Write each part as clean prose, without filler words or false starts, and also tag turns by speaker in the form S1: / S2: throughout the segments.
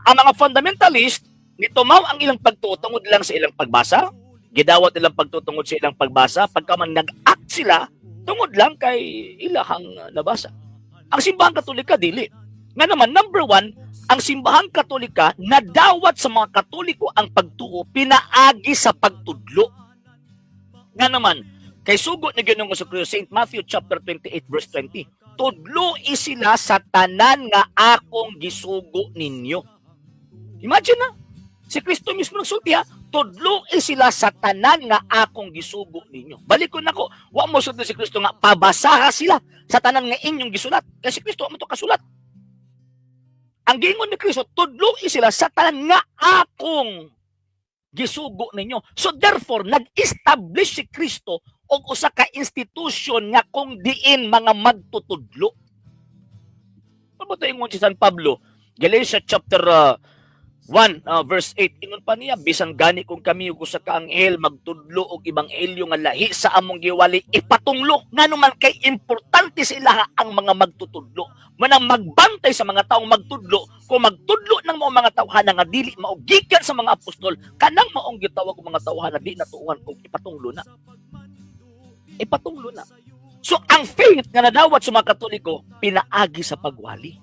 S1: Ang mga fundamentalist, nitumaw ang ilang pagtuo tungod lang sa ilang pagbasa, gidawat ilang pagtuo tungod sa ilang pagbasa, pagka man nag-act sila, tungod lang kay ilahang nabasa. Ang Simbahang Katolika, dili. Nga naman, number one, ang Simbahang Katolika, nadawat sa mga Katoliko ang pagtuo, pinaagi sa pagtudlo. Nga naman, kay sugo ni Ginoong Kristo, St. Matthew chapter 28 verse 20, "Tudloi sila sa tanan nga akong gisugo ninyo." Imagine na, si Kristo mismo nagsulti ha, "Tudloi sila sa tanan nga akong gisugo ninyo." Balik ko nako, wa mo sulti si Kristo nga pabasaha sila sa tanan nga inyong gisulat. Kasi si Kristo wa mo to kasulat. Ang giingon ni Kristo, "Tudloi sila sa tanan nga akong gisugo ninyo." So therefore, nag-establish si Kristo og usa ka institusyon nga kung diin mga magtutudlo. Ano ba ito ingon si San Pablo? Galatia chapter 1 verse 8, ingon pa niya, "Bisan gani kung kami ug usa ka anghel magtudlo og ebanghelyo nga lahi sa among giwali, ipatunglo." Ngano man? Kay importante sa ilaha ang mga magtutudlo, manang magbantay sa mga taong magtudlo. Kung magtudlo ng mao mga tawhana nga dili mao gikan sa mga apostol, kanang maong gitawag og mga tawhana, di natuungan og ipatunglo na, ipatunglo na. So ang faith nga nadawat sa mga Katoliko, pinaagi sa pagwali,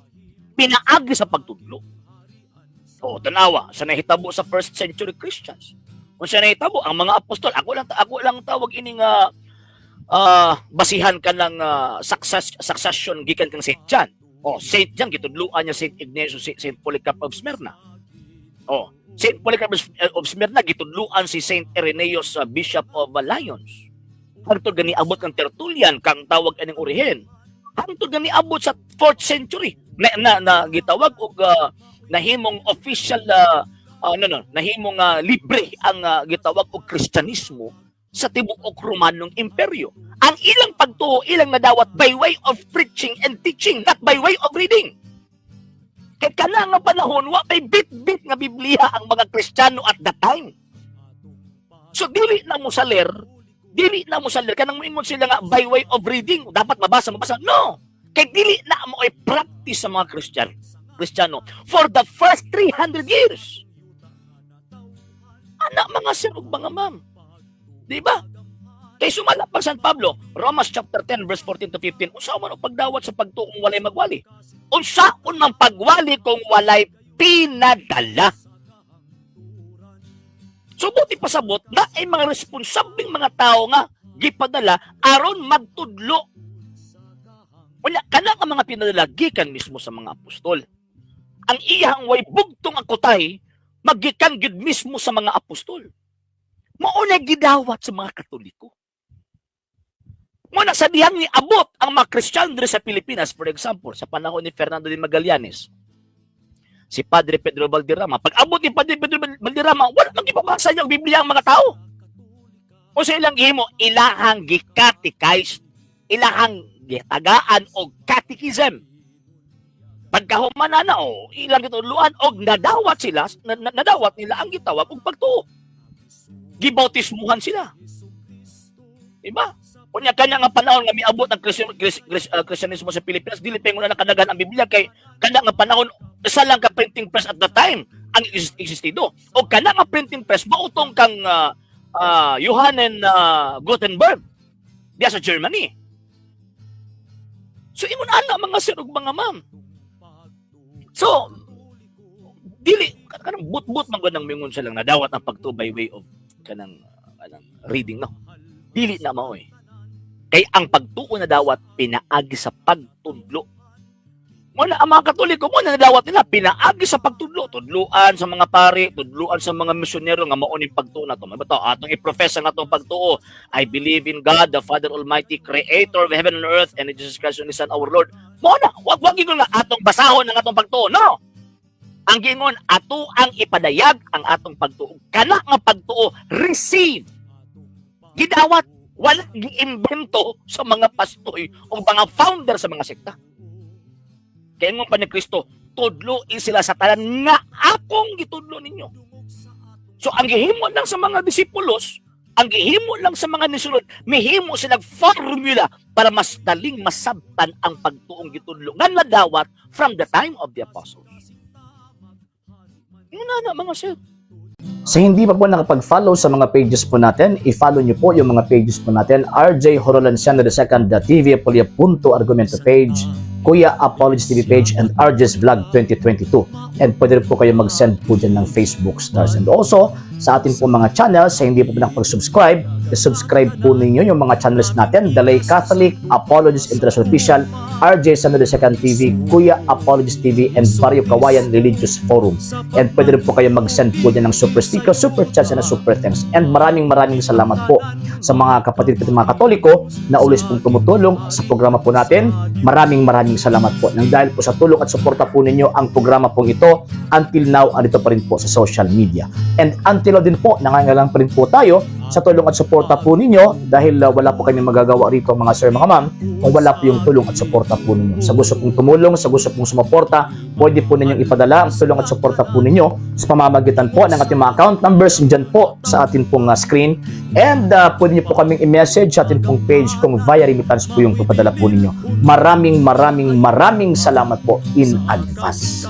S1: pinaagi sa pagtudlo. O, tanawa sa nahitabo sa first century Christians. Kung sa nahitabo ang mga apostol, ako lang tawag ini nga basihan ka ng succession gikan kang Saint John. O, Saint John, gitudluan niya Saint Ignatius, Saint Polycarp of Smyrna. O, Saint Polycarp of Smyrna, gitudluan si Saint Irenaeus, Bishop of Lyons. Hangtod gani abot kang Tertullian, kang tawag aning Origen. Hangtod gani abot sa 4th century na gitawag og nahimong official, no, no, nahimong libre ang gitawag og Kristyanismo sa tibuok Romanong Imperyo. Ang ilang pagtuo, ilang nadawat by way of preaching and teaching, not by way of reading. Kay kana nga panahon, wa may bit-bit nga Biblia ang mga Kristiyano at that time. So dili na mo saler, dili na mo saler kanang moingon sila nga by way of reading, dapat mabasa, mabasa. No. Kay dili na mo ay practice sa mga Kristiyano for the first 300 years. Anak, mga sir ug mga ma'am. Di ba? Kay sumala pa San Pablo, Romans chapter 10 verse 14 to 15, unsa man ang pagdawat sa pagtuo kung walay magwali? Unsaon man pagwali kung walay pinadala? So buti pasabot na ay mga responsableng mga tao nga gipadala aron magtudlo. Wala kana nga mga pinadala gikan mismo sa mga apostol. Ang iyang way bugtong ang kutay magikan gid mismo sa mga apostol. Mao na gidawat sa mga Katoliko. Mo na sa dihang ni abot ang mga Kristiyano diri sa Pilipinas, for example, sa panahon ni Fernando de Magallanes, si Padre Pedro Valderrama. Pag abot ni Padre Pedro Valderrama, wala man gipabasa niya ang Biblia ang mga tao. O sa ilang gihimo, ilahang gi-catechize, ilahang gitagaan og catechism. Pagkahuman na o, ilang gitudluan og nadawat sila, nadawat nila ang gitawag og pagtuo. Gibautismuhan sila. Diba? Unya kanya nga panahon nga miabot ang Kristyanismo sa Pilipinas, dili pa na nakadagan ang Biblia kay kana nga panahon isa lang ka printing press at the time ang existido. O kana nga printing press mautong kang Johann Gutenberg diya sa Germany. So ingon ana, mga sir ug mga ma'am. So dili kanang but-but man gud nang mingon silang nadawat ang pagtuo by way of kanang reading, no. Dili na mao eh. Kay ang pagtuo na dawat pinaagi sa pagtudlo. Muna ang mga Katoliko mo na nadawat nila pinaagi sa pagtudlo, tudluan sa mga pari, tudluan sa mga misyonero nga mao ning pagtuo na to. Ba atong i-profess ang atong pagtuo? "I believe in God, the Father Almighty, creator of heaven and earth, and in Jesus Christ, only Son, our Lord." Mo na, wag ingon nga atong basahon ang atong pagtuo. No. Ang gingon, ato ang ipadayag ang atong pagtuo. Kana nga pagtuo, receive. Gidawat, wala giimbento sa mga pastoy o mga founder sa mga sekta. Kaya ingon pa ni Kristo, "Tudloin sila sa tanan nga akong gitudlo ninyo." So ang gihimo lang sa mga disipulos, ang gihimo lang sa mga nisunod, mihimo sila formula para mas daling masabtan ang pagtuong gitudlo nga nadawat from the time of the apostles. Yun na mga sir.
S2: Sa hindi pa po nakapag-follow sa mga pages po natin, i-follow nyo po yung mga pages po natin. RJ Horolanciano II, TV Apolia Punto Argumento page, Kuya Apologies TV page, and RJ's Vlog 2022. And pwede rin po kayo mag-send po dyan ng Facebook stars. And also, sa atin po mga channels, sa hindi po nakapag-subscribe, i-subscribe po ninyo yung mga channels natin: Dalay Catholic, Apologies International Official, RJ Sano II TV, Kuya Apologies TV, and Barrio Kawayan Religious Forum. And pwede rin po kayo mag-send po dyan ng super sticker, super chats, and super thanks. And maraming maraming salamat po sa mga kapatid ko, mga Katoliko na always pong tumutulong sa programa po natin. Maraming maraming salamat po. Nang dahil po sa tulong at suporta po ninyo, ang programa pong ito until now andito pa rin po sa social media. And until now din po, nangangailangan pa rin po tayo sa tulong at suporta po ninyo dahil wala po kami magagawa rito, mga sir, mga ma'am, kung wala po yung tulong at suporta po ninyo. Sa gusto pong tumulong, sa gusto pong sumuporta, pwede po ninyong ipadala ang tulong at suporta po ninyo sa pamamagitan po ng ating mga account numbers dyan po sa atin pong screen. And pwede niyo po kaming i-message sa atin pong page kung via remittance po yung papadala po ninyo. Maraming maraming maraming salamat po in advance.